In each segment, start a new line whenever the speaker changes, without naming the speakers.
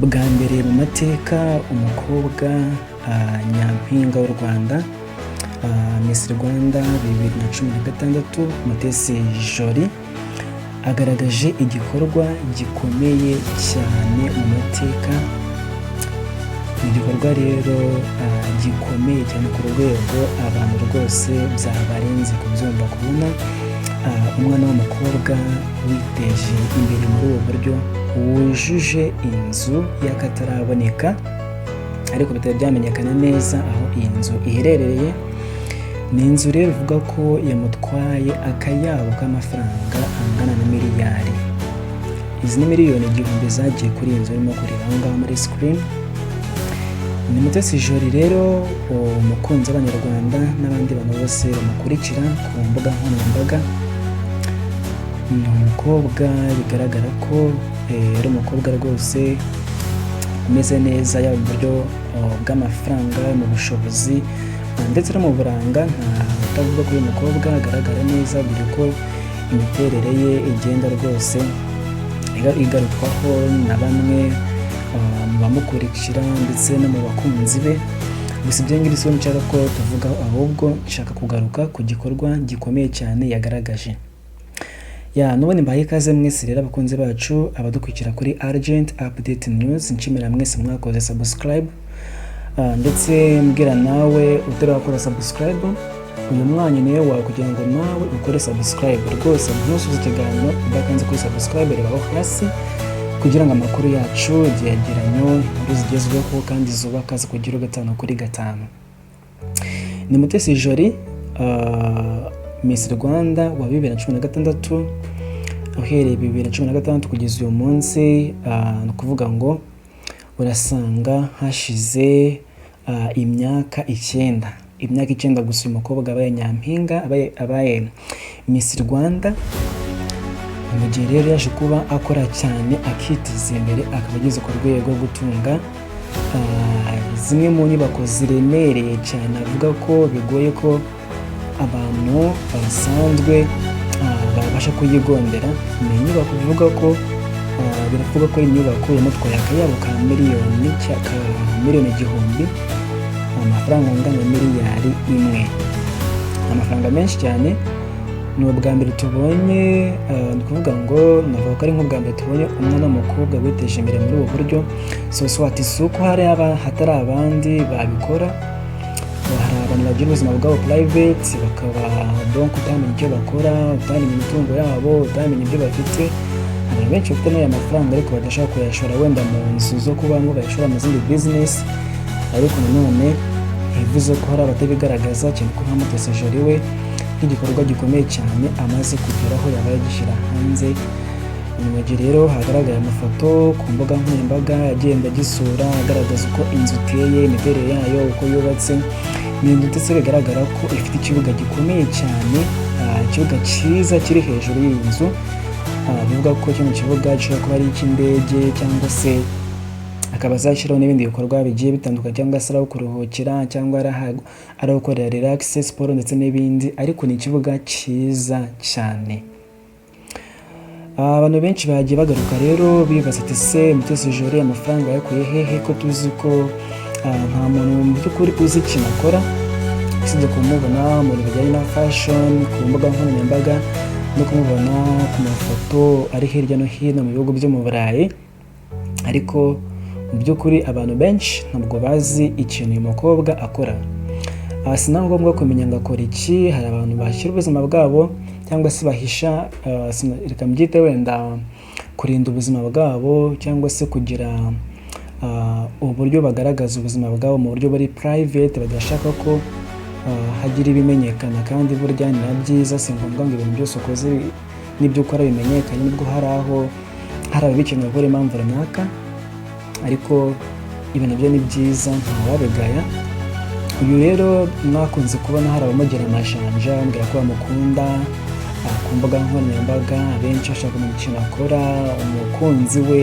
Bwa mbere mu mateka umukobwa nyampinga w'u Rwanda, Miss Rwanda 2016, Mutesi Jolly, agaragaje igikorwa gikomeye cyane mu mateka. Ni igikorwa rero gikomeye cyane ku rwego abantu rwose byabarenze kubyumva, kubona umwana w'umukobwa witeje imbere muri ubu buryo, wujuje inzu y'akataraboneka, ariko bitari byamenyekana neza aho iyi nzu iherereye. Ni inzu rero ivuga ko yamutwaye akayabo k'amafaranga angana na miliyari. Izi ni miliyoni 1000 zagiye kuri iyi nzu urimo kureba aho ngaho muri screen. Ni Mutesi Jolly rero, umukunzi w'Abanyarwanda n'abandi bantu bose bamukurikira ku mbuga nkoranyambaga. Ni umukobwa bigaragara ko ari umukobwa rwose umeze neza, yaba mu buryo bw'amafaranga, mu bushobozi ndetse no mu buranga. Nta utavuga ko uyu mukobwa agaragara neza, dore ko imiterere ye igenda rwose igarukwaho na bamwe mu bamukurikira ndetse no mu bakunzi be. Gusa ibyo ngibyo si nshaka ko tuvugaho, ahubwo nshaka kugaruka ku gikorwa gikomeye cyane yagaragaje. Ya, n'ubundi mbahaye ikaze mwese rero, abakunzi bacu, abadukurikira kuri Urgent Update News. Nshimira mwese mwakoze subscribe, ndetse mbwira nawe utarakora subscribe, uyu mwanya niyo wawe kugira ngo nawe ukore subscribe. Rwose ntusuze ikiganiro udakanze kuri subscribe. Reba aho hasi kugira ngo amakuru yacu, ibyegeranyo, inkuru zigezweho kandi zubaka zikugeraho gatanu kuri gatanu. Ni Mutesi Jolly, Miss Rwanda wa 2016. Uhereye 2016 kugeza uyu munsi, ni ukuvuga ngo urasanga hashize imyaka 9, imyaka 9 gusa uyu mukobwa abaye nyampinga, abaye Miss Rwanda. Mu gihe rero yaje kuba akora cyane, akiteza imbere, akaba ageze ku rwego rwo gutunga zimwe mu nyubako ziremereye cyane, avuga ko bigoye ko abantu basanzwe babasha kuyigondera. Ni inyubako bivuga ko biravuga ko inyubako yamutwaye akayabo ka miliyoni 1000, amafaranga angana na miliyari 1, amafaranga menshi cyane. Ni ubwa mbere tubonye, ni ukuvuga ngo navuga ko ari nk'ubwa mbere tubonye umwana w'umukobwa witeje imbere muri ubu buryo. So swati si uko hari hatari abandi babikora. Hari abantu bagira ubuzima bwabo private, bakaba donc utamenya icyo bakora, utamenya imitungo yabo, utamenya ibyo bafite. Hari abantu benshi bafite n'aya mafaranga ariko badashaka kuyashora wenda mu nzu zo kubamo, bayashora mu zindi business. Ariko nanone ntibivuze ko hari abatabigaragaza cyane, ko nka Mutesi Jolly we nk'igikorwa gikomeye cyane amaze kugeraho yaba yagishyira hanze. Ni mu gihe rero hagaragaye amafoto ku mbuga nkoranyambaga agenda agisura, agaragaza uko inzu iteye, imiterere yayo, uko yubatse. Ni inzu ndetse bigaragara ko ifite ikibuga gikomeye cyane, ikibuga cyiza kiri hejuru y'iyi nzu. Bivuga ko kino kibuga gishobora kuba ari icy'indege, cyangwa se akaba azashyiraho n'ibindi bikorwa bigiye bitandukanye, cyangwa se ari aho kuruhukira, cyangwa ari aho gukorera relax, siporo ndetse n'ibindi. Ariko ni ikibuga cyiza cyane. Abantu benshi bagiye bagaruka rero bibaza ati: "Se Mutesi Jolly amafaranga yakuye hehe, ko tuzi ko nta muntu mu by'ukuri uzi ikintu akora, usibye kumubona mu bintu bijyanye na fashion ku mbuga nkoranyambaga no kumubona ku mafoto ari hirya no hino mu bihugu byo mu Burayi?" Ariko mu by'ukuri abantu benshi ntabwo bazi ikintu uyu mukobwa akora. Si na ngombwa kumenya ngo akora iki. Hari abantu bashyira ubuzima bwabo cyangwa se bahisha, reka mbyite wenda kurinda ubuzima bwabo, cyangwa se kugira uburyo bagaragaza ubuzima bwabo mu buryo buri private, badashaka ko hagira ibimenyekana. Kandi burya ni na byiza, si ngombwa ngo ibintu byose ukoze n'ibyo ukora bimenyekane, nubwo hari aho hari ababikeneye kubera impamvu runaka. Ariko ibi nabyo ni byiza, ntawabigaya. Uyu rero mwakunze kubona hari abamugira amajanja, bamubwira ko bamukunda ku mbuga nkoranyambaga, abenshi bashaka kumenya ikintu akora, umukunzi we.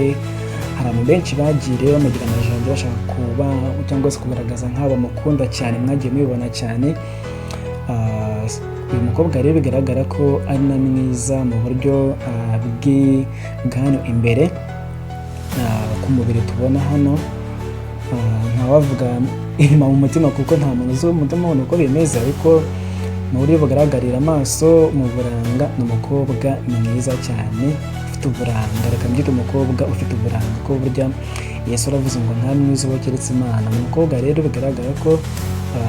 Hari abantu benshi bagiye rero bamugira amajanja, bashaka kuba cyangwa se kugaragaza nk'aho bamukunda cyane. Mwagiye mubibona cyane. Uyu mukobwa rero bigaragara ko ari na mwiza mu buryo bwa hano imbere. ku mubiri tubona hano. Ntawavuga inyuma mu mutima kuko nta muntu uzi umutima w'umuntu uko bimeze, ariko mu buryo bugaragarira amaso, mu buranga, ni umukobwa mwiza cyane ufite uburanga. Reka mbyite umukobwa ufite uburanga, ko burya Yesu aravuze ngo nta mwiza uba keretse Imana. Ni umukobwa rero bigaragara ko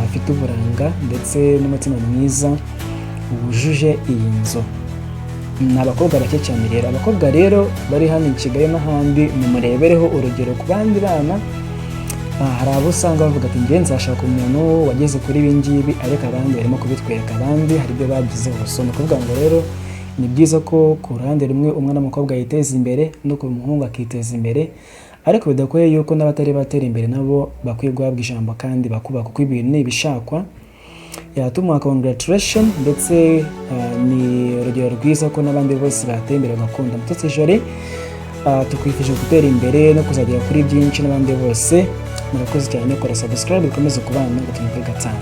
afite uburanga ndetse n'umutima mwiza wujuje iyi nzu. Ni abakobwa bake cyane rero. Abakobwa rero bari hano i Kigali n'ahandi, mumurebereho urugero ku bandi bana. Hari abo usanga bavuga ati: "Njye nzashaka umuntu wageze kuri ibi ngibi," ariko abandi barimo kubitwereka, abandi hari ibyo bagizeho. So ni ukuvuga ngo rero ni byiza ko ku ruhande rumwe umwana w'umukobwa yiteza imbere, no ku muhungu akiteza imbere, ariko bidakwiye yuko n'abatari batera imbere nabo bakwiye guhabwa ijambo kandi bakubaka, kuko ibintu ni ibishakwa. Yatumuha congratulation, ndetse ni urugero rwiza ko n'abandi bose bateye imbere bagakunda. Mutesi Jolly, tukwifuje gutera imbere no kuzagera kuri byinshi n'abandi bose. Murakoze cyane, kora subscribe, dukomeze kubana gatanu kuri gatanu.